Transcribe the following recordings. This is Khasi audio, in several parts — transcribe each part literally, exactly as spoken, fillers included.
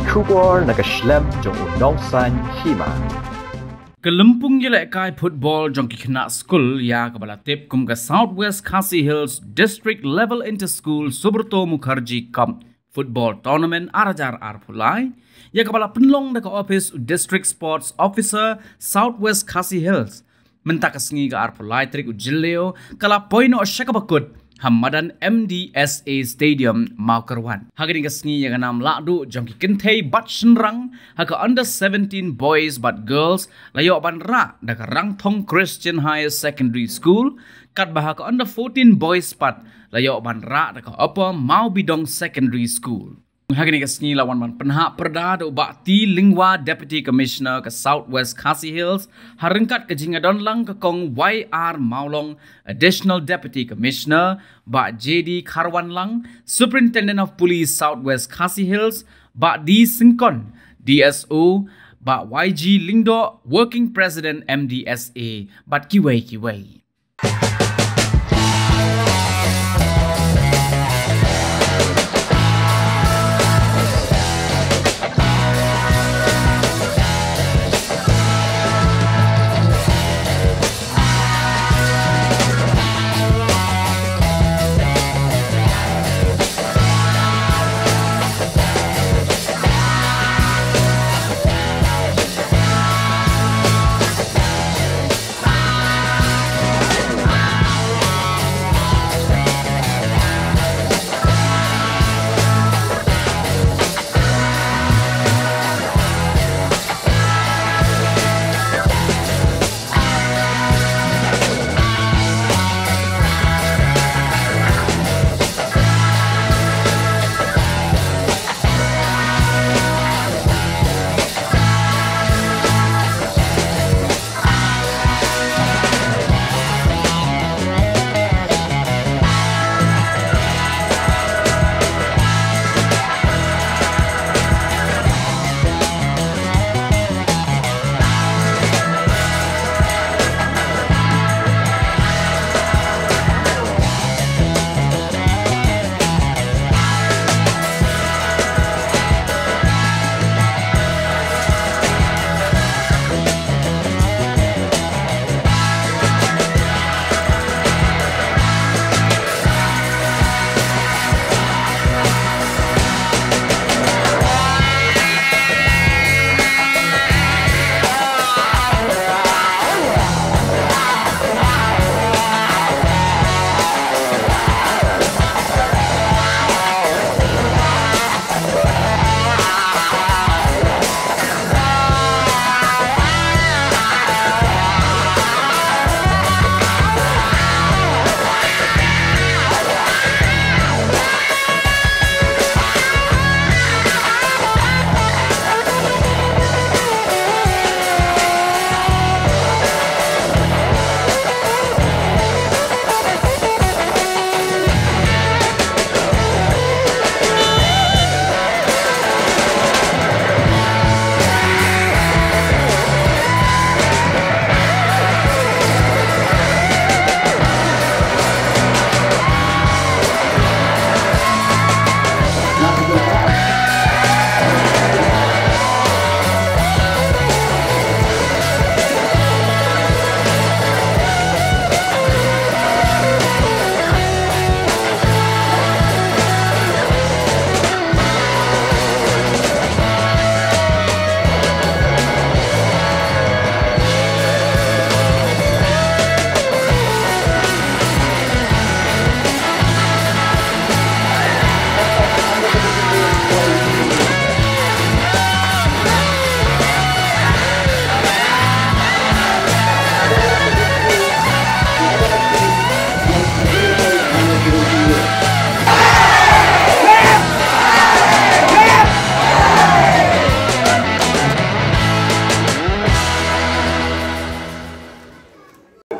Khubor na ka shlem jong u nongsan hima. Ka lympung ïalehkai football jong ki khynnah skul ïa kaba la tip kum ka South West Khasi Hills District Level Inter School Subrata Mukherjee Cup Football Tournament ar hajar arphew lai, ïa kaba la pynlong da ka ophis u District Sports Officer South West Khasi Hills. Mynta ka sngi ka arphew lai tarik u Jylliew ka la poi noh sha kaba kut ha madan M D S A Stadium Mawkyrwat. Ha kane ka sngi ïa ka nam lahduh jong ki kynthei bad shynrang ha ka under seventeen boys bad girls la ïoh ban rah da ka Rangthong Christian Higher Secondary School, katba ha ka under fourteen boys pat la ïoh ban rah da ka Upper Mawbidong Secondary School. Ha kane ka sngi la wan ban pynhap pyrda da u Bah T Lyngwa, Deputy Commissioner ka South West Khasi Hills, ha ryngkat ka jingïadon lang ka Kong Y R Mawlong, Additional Deputy Commissioner, Bah J D Kharwanlang, Superintendent of Police South West Khasi Hills, Bah D Syngkon, D S O, Bah Y G Lyngdoh, Working President M D S A, bad kiwei kiwei.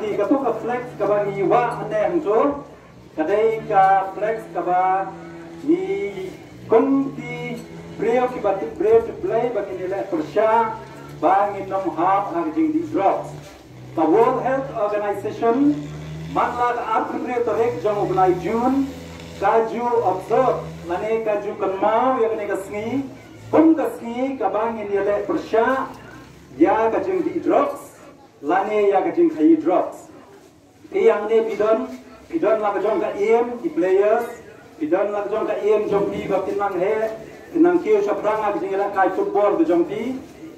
Ki, kato ka flex kaba ngi wah hangne hangto, ka dei ka flex kaba ngi kong ki briew kiba tip briew tip Blei ba ngin ïaleh pyrshah ba ngin ym hap ha ka jingdih drugs. Ka World Health Organization man la ka arphew hynriew tarik jong u bnai June ka ju observe lane ka ju kynmaw ïa kane ka sngi Kum ka sngi kaba ngin ïaleh pyrshah ïa ka jingdih drugs lane ïa ka jingkhaïi drugs. Te ïa ngi phi don, phi don la ka jong ka im ki players, phi don la ka jong ka im jong phi ba phin nang heh, phin nang kiew shaphrang ha ka jingïalehkai football ka jong phi.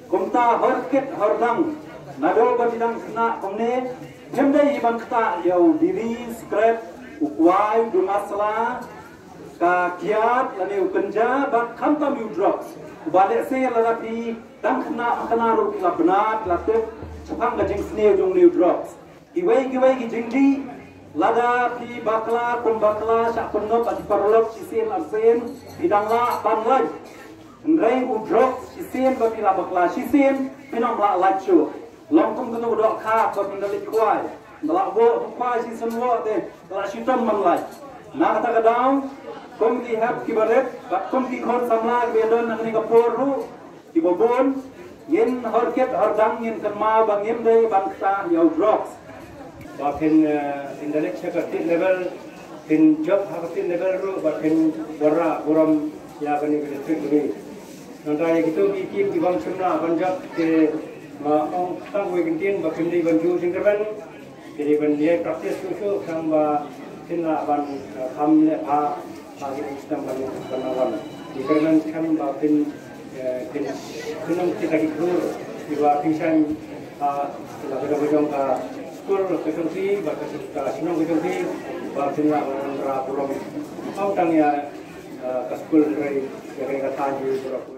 Kumta hor kit hor dang, naduh ba phi dang khynnah kumne, phim dei hi ban ktah ïa u biri, sigaret, u kwai, u duma sla, ka kiad lane u kynja bad khamtam ïa u drugs. Uba lehse lada phi dang khynnah, khynnah ruh phi la bna, phi la tip shaphang ka jingsniew jong une u drugs. Kiwei kiwei ki jingdih, lada phi bakla kum bakla, shah pynngop ha ki paralok shisien arsien, phi dang lah ban lait. Hynrei u drugs shisien ba phi la bakla shisien, phin ym lah lait shuh. Long kum kano ka dohkha ba phin da leit khwai, da lah woh khwai shisien woh te, da lah shitom ban lait. Na kata ka daw, kum ki hep ki barit bad kum ki khun samla kiba don ha kane ka por ruh, kiba bun, ngin hor kit hor dang ngin kynmaw ba ngim dei ban ktah ïa u drugs. Ba phin, eh, phin da leit sha ka state level, phin jop ha ka state level ruh ba phin wanrah burom ïa kane ka district kane. Nangta ïa kito ki team ki bym shym lah ban jop te nga ong tang wei kyntien ba phin dei ban ju jingkyrmen. Ki dei ban ïa practice shuh shuh khnang ba phin lah ban, eh, kham leh bha ha kine ki snem ban, ban nang wan. Ki kyrmen skhem ba phin, eh, phin, phin ym kit ha ki khlur kiba phin shang ha la ka jong ka jong ka skul ka jong phi bad ka, ka shnong ka jong phi ba phin lah ban wanrah burom. Ym tang ïa, eh, ka skul hynrei ïa kane ka thaiñ hi baroh.